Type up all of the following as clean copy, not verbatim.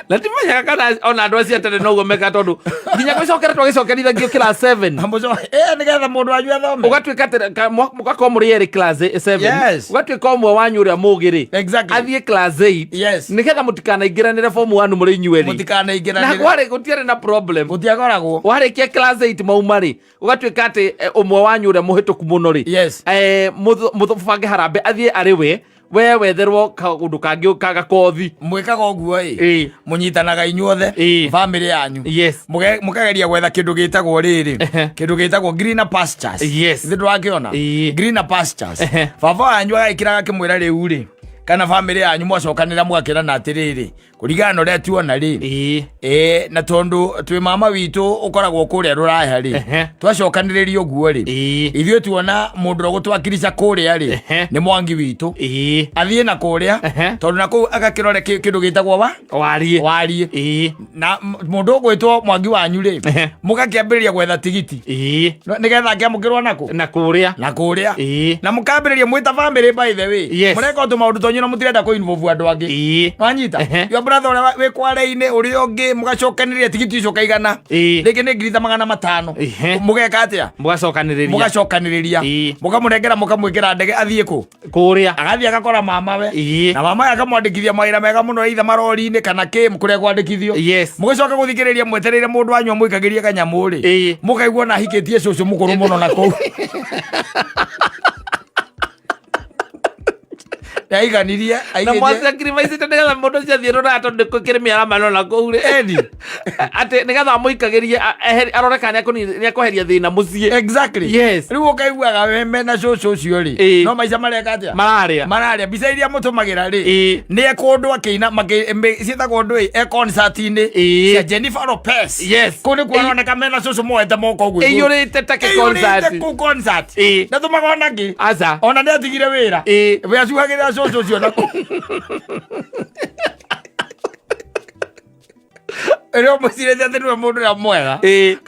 Na timenyaga kana ona andũ acio a tene noguo meka, tondũ nginya gwĩcokera twagĩcokerithagio class 7. Nĩgetha mũndũ wanyu athome. Ũgatuĩka atĩ mũgakorwo mũrĩ erĩ class 7. Ũgatuĩka ũmwe wanyu ũrĩa mũgĩ rĩ, athiĩ class 8, nĩgetha mũtikanaingĩranĩre form 1 mũrĩ inyuerĩ. Na Mũtikanaingĩranĩre. Kwarĩ gũtiarĩ na problem. Gũtiakoragwo. Warĩkia class 8 mauma rĩ, ũgatuĩka atĩ ũmwe wanyu ũrĩa mũhĩtũku mũno rĩ, mũbange harambe athiĩ arĩ we wetherwo kaũndũ kangĩ kagakothi. Mwĩkaga ũguo ĩ, mũnyitanaga inyuothe, bamĩrĩ yanyu, mũkageria gwetha kĩndũ gĩtagwo rĩrĩ, kĩndũ gĩtagwo greener pastures. Ithe ndũrakĩona? Greener pastures. Baba wanyu agagĩkĩra agakĩmwĩra rĩu rĩ, kana bamĩrĩ yanyu mwacokanĩra mũgakĩrana atĩrĩrĩ, kũringana na ũrĩa tuona rĩ, ĩĩ, na tondũ twĩ mama witũ ũkoragwo kũrĩa rũraya rĩ, twacokanĩrĩria ũguo rĩ, ithuĩ tuona mũndũ ũrĩa ũgũtwakirica kũrĩa rĩ, nĩ Mwangi witũ, athiĩ na kũrĩa, tondũ na kũu agakĩrore kĩndũ gĩtagwo wa Wariĩ. Wariĩ. Na mũndũ ũgwĩtwo Mwangi wanyu rĩ, mũgakĩambĩrĩria gwetha tigiti nĩgetha akĩamũkĩrwo nakũ? Na kũrĩa. Na kũrĩa. Na mũkambĩrĩria mwĩta bamĩrĩ, by the way, mũreka o tũmaũndũ twanyu na mũtirenda kũ involve andũ angĩ. Wanyita? Your brother ũrĩa wĩ kware-inĩ, ũrĩa ũngĩ, mũgacokanĩrĩria tigiti ũcio ũkaigana, rĩngĩ nĩ ngiri ta 500. Mũgeka atĩa? Mũgacokanĩrĩria. Mũgacokanĩrĩria. Mũkamũnengera, mũkamwĩkĩra ndege, athiĩ kũ? Kũrĩa. Agathiĩ agakora mamawe. Na mamawe akamwandĩkithia mawĩra mega mũno, either marori-inĩ kana kĩ kũrĩa kwandĩkithio. Mũgĩcoka gũthikĩrĩria mwetereire mũndũ wanyu amũikagĩrie kanyamũ rĩ, mũkaigua na ahikĩtie cũcũ mũkũrũ mũno na kũu nĩaiganirie. Na mwasacrifice nĩgetha mũndũ ũcio athiĩ rũraya, tondũ nĩ kũrĩ mĩaramano na kũu rĩ, Eni. Atĩ nĩgetha amũikagĩrie arore kana nĩakweheria thĩna mũciĩ. Rĩu ũkaiguaga we mena cũcũ ũcio rĩ, no maica mareka atĩa? Mararĩa. Mararĩa. Mbica iria mũtũmagĩra rĩ, nĩ ekũndũ akĩina ciĩtagwo ndũĩ e concert-inĩ cia Jennifer Lopez. Kũu nĩkuo aroneka mena cũcũ moete moko ũguo igũrũ. Ĩiyũrĩte ta Ĩiyũrĩte kĩ-concert. kũu concert. Na tũmaga ona ngĩ Aca. Ona nĩ atigire wĩra. We acuhagĩrĩra cũcũ ũcio na kũu ĩrĩa ũmwĩcirĩtie atĩ nĩwe mũndũ ũrĩa mwega.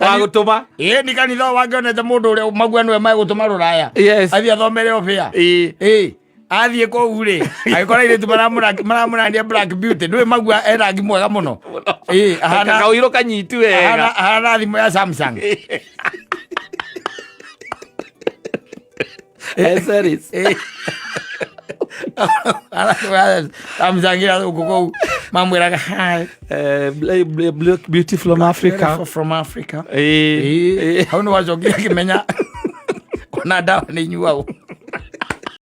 Wa gũtũma. Ĩĩ, nĩ kanitha ũyũ wangĩonete mũndũ ũrĩa magua nĩwe megũtũma rũraya, athiĩ athomere obĩa. Ĩĩ, athiĩ kũu rĩ, agĩkora airĩtu maramũrania Black Beauty. Ndũĩ magua e rangi mwega mũno. Ĩĩ, ahana Kaũirũ kanyitu wega. Ahana thimũ ya Samsung. Series. Ĩĩ. Ahana thimũ ya Samsung ĩrĩa thũngũ kũu mamwĩraga hi. Black Beauty from Africa. Beautiful from Africa. Ĩĩ. Hau nĩ wacokire akĩmenya ona ndawa nĩ inyuagwo.